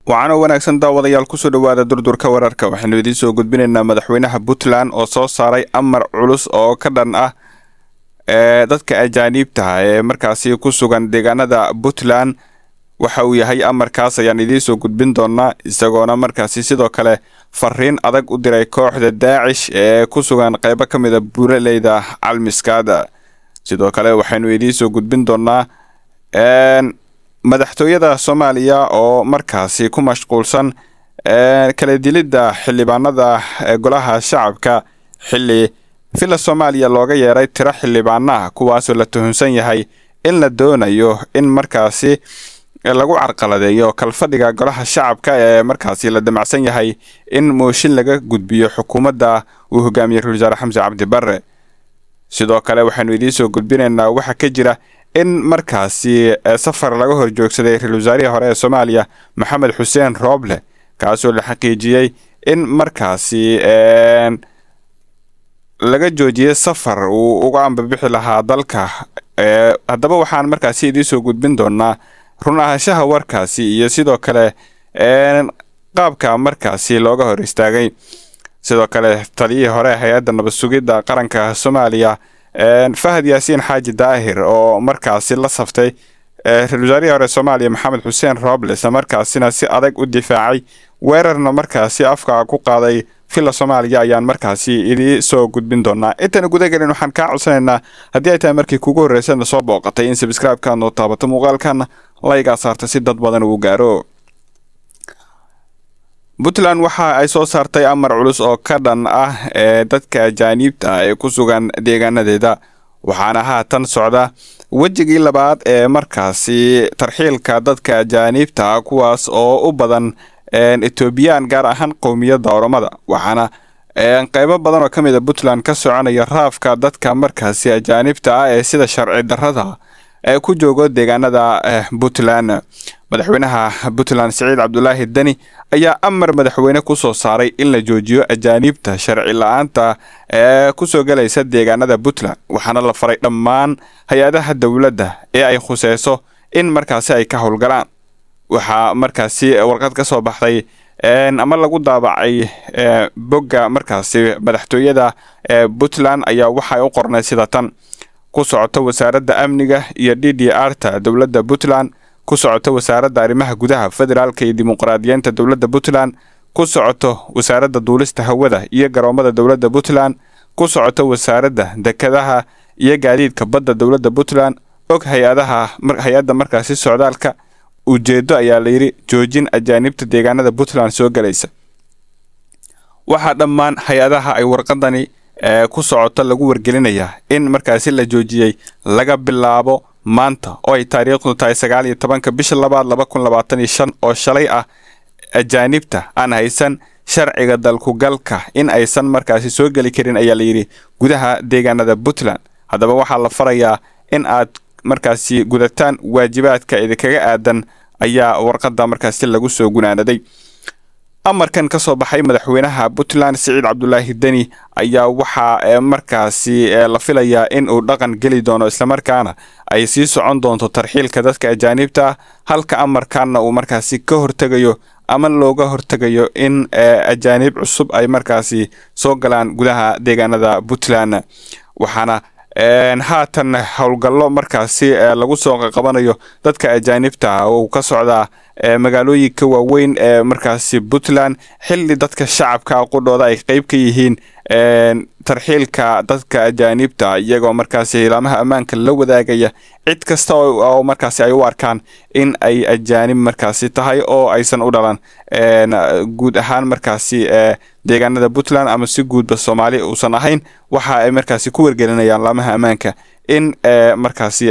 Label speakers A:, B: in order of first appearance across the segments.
A: Waxaana wanaagsan daawadayaal, kusoo dhawaada Durdurka Wararka. Waxaynu idiin soo gudbinaynaa madaxweynaha Puntland oo soo saaray amar culus oo ka dhan ah ee dadka ajaaniibta ee markaasi ku sugan deegaanada Puntland. Waxa uu yahay amarkaas ayaan idiin soo gudbin doonaa, isagoona markaasi sidoo kale fariin adag u diray kooxda Daacish ee ku sugan qeybo ka mid a buuraleyda Calmiskaada. Sidoo kale waxaynu idiin soo gudbin doonaa madaxtooyada Soomaaliya oo markaasi ku mashquulsan kala dilidda xildhibaanada golaha shacabka, xilli Villa Soomaaliya looga yeeray tiro xildhibaanaha kuwaasoo la tuhunsan yahay in la doonayo in markaasi lagu carqaladeeyo kalfadhiga golaha shacabka ee markaasi la damacsan yahay in mooshin laga gudbiyo xukuumadda uu hogaamiyey ra-iisul wasaare Xamse Cabdi Barre. Sidoo kale waxaynu idiin soo gudbinaynaa waxa ka jira in markaasi safar laga horjoogsaday ra-iisul wasaarihii hore ee Soomaaliya Maxamed Xuseen Rooble, kaasoo la xaqiijiyey in markaasi laga joojiyey safar uu uga ambabixi lahaa dalka. Haddaba waxaan markaasi idiin soo gudbin doonaa run ahaanshaha warkaasi iyo sidoo kale qaabka markaasi looga hor istaagay. Sidoo kale taliyihii hore hay-adda nabad sugidda qaranka Soomaaliya Fahad Yaasiin Xaaji Daahir oo markaasi la saftay ra-iisul wasaarihii hore Soomaaliya Maxamed Xuseen Rooble, isla markaasina si adag u difaacay weerarna markaasi afka ku qaaday Villa Soomaaliya, ayaan markaasi idii soo gudbin doonaa. Intayna guda gelin, waxaan kaa codsanaynaa haddii ay tahay markii kugu horreysana soo booqatay in subscribe-ka noo taabato, muuqaalkana laygaa saarta si dad badan uu gaaro. Puntland waxa ay soo saartay amar culus oo ka dhan ah ee dadka ajaaniibta ah ee ku sugan deegaanadeeda, waxaana haatan socda wejigii labaad ee markaasi tarxiilka dadka ajaaniibta ah, kuwaas oo u badan Etoobiyaan, gaar ahaan qowmiyadda Oromada. Waxaana qeybo badan oo ka mid a Puntland ka soconaya raafka dadka markaasi ajaanibta ah ee sida sharci darrada ee ku joogo deegaanada Puntland. Madaxweynaha Puntland Siciid Cabdulaahi Deni ayaa amar madaxweyne ku soo saaray in la joojiyo ajaaniibta sharci la-aanta ee kusoo galaysa deegaanada Puntland, waxaana la faray dhammaan hay-adaha dowladda ee ay khuseyso in markaasi ay ka howlgalaan. Waxaa markaasi warqad ka soo baxday ama lagu daabacay bogga markaasi madaxtooyada ee Puntland ayaa waxay u qornay sida tan: ku socoto wasaaradda amniga iyo D D R ta dowladda Puntland, ku socoto wasaaradda arrimaha gudaha, federaalka iyo dimuqraadiyiinta dowladda Puntland, ku socoto wasaaradda duulista hawada iyo garoomada dowladda Puntland, ku socoto wasaaradda dekedaha iyo gaadiidka badda dowladda Puntland, og hay-adaha hay-adda markaasi socdaalka, ujeeddo ayaa layidhi joojin ajaanibta deegaanada Puntland soo galaysa. Waxaa dhammaan hay-adaha ay warqadani ku socoto lagu wargelinayaa in markaasi la joojiyey laga bilaabo maanta oo ay taariikhdu tahay 19-ka bisha labaad 2025 oo shalay ah, ajaanibta aan haysan sharciga dalkugalka in aysan markaasi soo geli karin ayaa layidhi gudaha deegaanada Puntland. Haddaba waxaa la farayaa in aad markaasi gudataan waajibaadka idinkaga aadan, ayaa warqadda markaasi lagu soo gunaanaday. Amarkan ka soo baxay madaxweynaha Puntland Siciid Cabdulaahi Deni ayaa waxaa markaasi la filayaa in uu dhaqan geli doono, islamarkaana ay sii socon doonto tarxiilka dadka ajaaniibta ah, halka amarkanna uu markaasi ka hortegayo ama looga hortegayo in ajaaniib cusub ay markaasi soo galaan gudaha deegaanada Puntland. Waxaana haatan howlgallo markaasi lagu soo qaqabanayo dadka ajaanibta oo ka socdaa magaalooyinka waaweyn ee markaasi Puntland, xilli dadka shacabka qudhooda ay qeyb ka yihiin tarxiilka dadka ajaanibta, iyagoo markaasi ilaamaha ammaanka la wadaagaya cid kasta oo markaasi ay u arkaan in ay ajaanib markaasi tahay oo aysan u dhalan guud ahaan markaasi deegaanada Puntland ama si guudba Soomaali uusan ahayn. Waxa ay markaasi ku wargelinayaan laamaha ammaanka in markaasi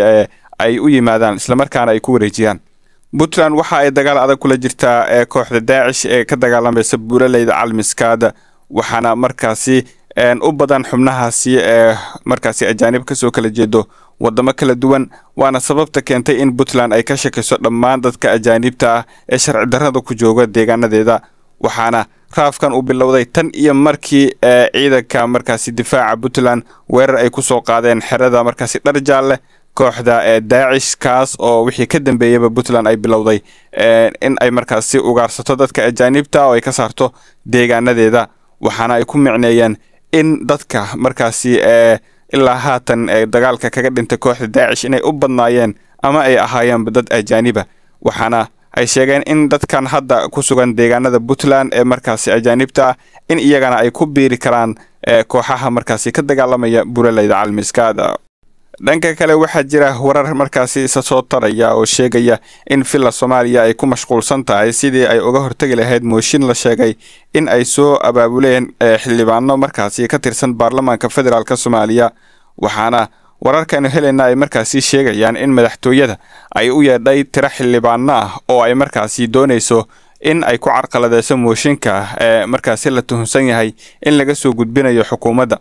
A: ay u yimaadaan islamarkaana ay ku wareejiyaan. Puntland waxa ay dagaal adag kula jirtaa kooxda Daacish ee ka dagaalamaysa buuraleyda Calmiskaada, waxaana markaasi u badan xubnahaasi ee markaasi ajaanib kasoo kala jeedo wadamo kala duwan, waana sababta keentay in Puntland ay ka shakiso dhammaan dadka ajaanibta ah ee sharci darrada ku jooga deegaanadeeda. Waxaana raafkan uu bilowday tan iyo markii ciidanka markaasi difaaca Puntland weerar ay kusoo qaadeen xerada markaasi Dhar Jaalle, kooxda Daacish, kaas oo wixii ka dambeeyaba Puntland ay bilowday in ay markaasi ugaarsato dadka ajaanibta oo ay ka saarto deegaanadeeda. Waxaana ay ku micneeyeen in dadka markaasi ilaa haatan dagaalka kaga dhintay kooxda Daacish inay u badnaayeen ama ay ahaayeenba dad ajaaniba. Waxaana ay sheegeen in dadkan hadda ku sugan deegaanada Puntland ee markaasi ajaanibta ah in iyagana ay ku biiri karaan kooxaha markaasi ka dagaalamaya buraleyda Calmiskaada. Dhanka kale, waxaa jira warar markaasi isa soo taraya oo sheegaya in Villa Soomaaliya ay ku mashquulsan tahay sidii ay uga hortegi lahayd mooshin la sheegay in ay soo abaabuleen xildhibaano markaasi ka tirsan baarlamaanka federaalk Soomaaliya. Waxaana wararkanu helayna ay markaasi sheegayaan in madaxtooyada ay u yeedhay tiro xildhibaano ah oo ay markaasi doonayso in ay ku carqaladeyso mooshinka ee markaasi la tuhunsan yahay in laga soo gudbinayo xukuumadda.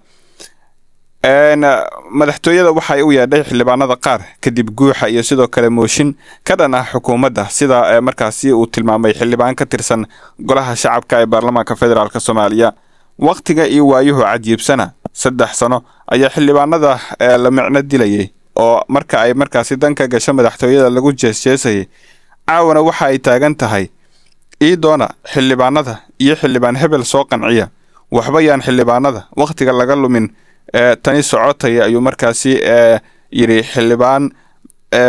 A: Madaxtooyada waxay u yeedhay xildhibaanada qaar kadib guuxa iyo sidoo kale mooshin ka dhan ah xukuumadda, sida markaasi uu tilmaamay xildhibaan ka tirsan golaha shacabka ee baarlamaanka federaalk Soomaaliya. Wakhtiga iyo waayuhu cajiibsana, 3 sano ayaa xildhibaanada la micno dilayay oo marka ay markaasi danka gasho madaxtooyada lagu jeesjeesayay. Caawana waxa ay taagan tahay ii doona xildhibaanada iyo xildhibaan hebel soo qanciya. Waxba yaan xildhibaanada wakhtiga laga lumin, tani socotaya, ayuu markaasi yidhi xildhibaan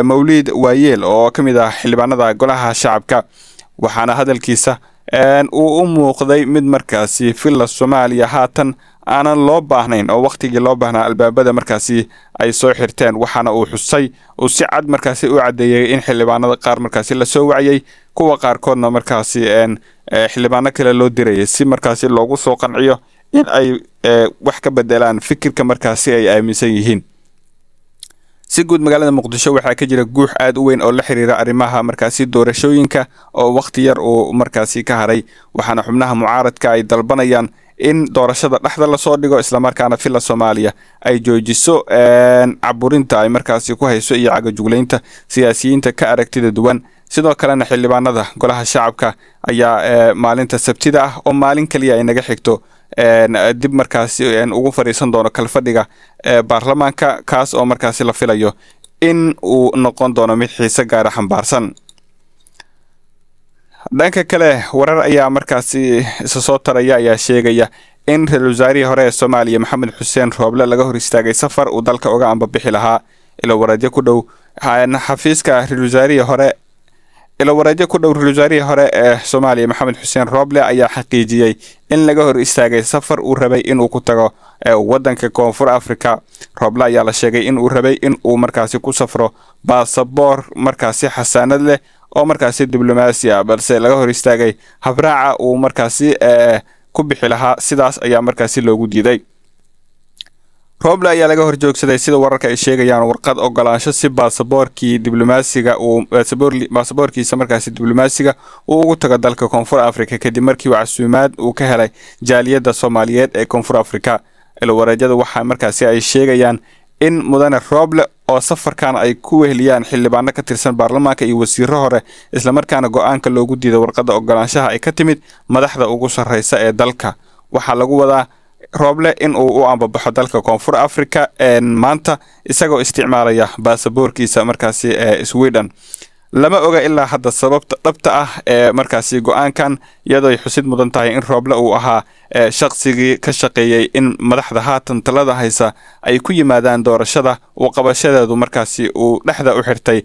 A: Mawliid Waayeel oo ka mid ah xildhibaanada golaha shacabka. Waxaana hadalkiisa uu u muuqday mid markaasi Villa Soomaaliya haatan aanan loo baahnayn oo wakhtigii loo baahnaa albaabada markaasi ay soo xirteen. Waxaana uu xusay uu si cad markaasi u caddeeyey in xildhibaanada qaar markaasi lasoo waciyey, kuwa qaarkoodna markaasi xildhibaano kale loo dirayay si markaasi loogu soo qanciyo in ay wax ka bedelaan fikirka markaasi ay aaminsan yihiin. Si guud, magaalada Muqdisho waxaa ka jira guux aad u weyn oo la xiriira arrimaha markaasi doorashooyinka oo wakhti yar uu markaasi ka haray. Waxaana xubnaha mucaaradka ay dalbanayaan in doorashada dhexda lasoo dhigo, islamarkaana Villa Soomaaliya ay joojiso caburinta ay markaasi ku hayso iyo cagajuglaynta siyaasiyiinta ka aragtida duwan. Sidoo kalena xildhibaanada golaha shacabka ayaa maalinta Sabtida ah, oo maalin kaliya ay naga xigto, dib markaasi ugu fadhiisan doono kalfadhiga baarlamaanka, kaas oo markaasi la filayo in uu noqon doono mid xiise gaara xambaarsan. Dhanka kale, warar ayaa markaasi isa soo taraya ayaa sheegaya in ra-iisul wasaarihii hore ee Soomaaliya Maxamed Xuseen Rooble laga hor istaagay safar uu dalka uga ambabixi lahaa. Ilo wareedyo ku dhow xafiiska ra-iisul wasaarihii hore, ilo wareedyo ku dhow ra-iisul wasaarihii hore ee Soomaaliya Maxamed Xuseen Rooble ayaa xaqiijiyey in laga hor istaagay safar uu rabay inuu ku tago waddanka Koonfur Africa. Rooble ayaa la sheegay in uu rabay in uu markaasi ku safro baasaboor markaasi xasaanad leh oo markaasi diblomaasi ah, balse laga hor istaagay habraaca uu markaasi ku bixi lahaa, sidaas ayaa markaasi loogu diiday. Rooble ayaa laga horjoogsaday, sida wararka ay sheegayaan, warqad ogolaansho si baasaboorkii diblomaasiga uu baasaboorkiisa markaasi diblomaasiga uu ugu tago dalka Koonfur Africa, kadib markii uu casuumaad uu ka helay jaaliyadda Soomaaliyeed ee Koonfur Africa. Ilwareedyadu waxaa markaasi ay sheegayaan in mudane Rooble oo safarkan ay ku weheliyaan xildhibaano ka tirsan baarlamaanka iyo wasiiro hore, islamarkaana go-aanka loogu diiday warqadda ogolaanshaha ay ka timid madaxda ugu sarreysa ee dalka. Waxaa lagu wadaa Rooble in uu u ambabaxo dalka Koonfur Africa maanta isagoo isticmaalaya baasaboorkiisa markaasi ee Sweden. Lama oga ilaa hadda sababta dhabta ah ee markaasi go-aankan, iyadoo ay xusid mudan tahay in Rooble uu ahaa shaqsigii ka shaqeeyey in madaxda haatan talada haysa ay ku yimaadaan doorashada uu qabashadeedu markaasi uu dhexda u xirtay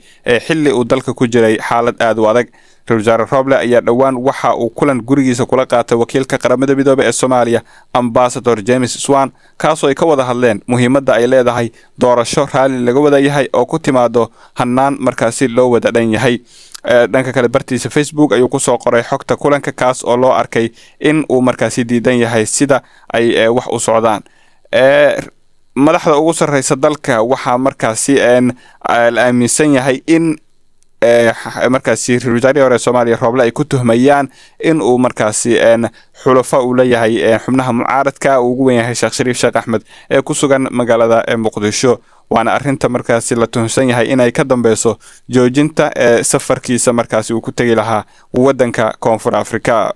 A: xilli uu dalka ku jiray xaalad aad u adag. Ra-iisul wasaare Rooble ayaa dhowaan waxa uu kulan gurigiisa kula qaatay wakiilka Qaramada Midoobey ee Soomaaliya, Ambasador James Swan, kaasoo ay ka wada hadleen muhiimadda ay leedahay doorasho raalli laga wada yahay oo ku timaado hannaan markaasi loo wada dhan yahay. Dhanka kale, bartiisa Facebook ayuu kusoo qoray xogta kulanka, kaas oo loo arkay in uu markaasi diidan yahay sida ay wax u socdaan. Madaxda ugu sarreysa dalka waxaa markaasi la aaminsan yahay in markaasi ra-iisul wasaarihii hore ee Soomaaliya Rooble ay ku tuhmayaan in uu markaasi xulafo uu leeyahay xubnaha mucaaradka uu ugu wen yahay Sheekh Shariif Sheekh Axmed ee ku sugan magaalada Muqdisho, waana arrinta markaasi la tuhunsan yahay inay ka dambeyso joojinta safarkiisa markaasi uu ku tegi lahaa waddanka Koonfur Africa.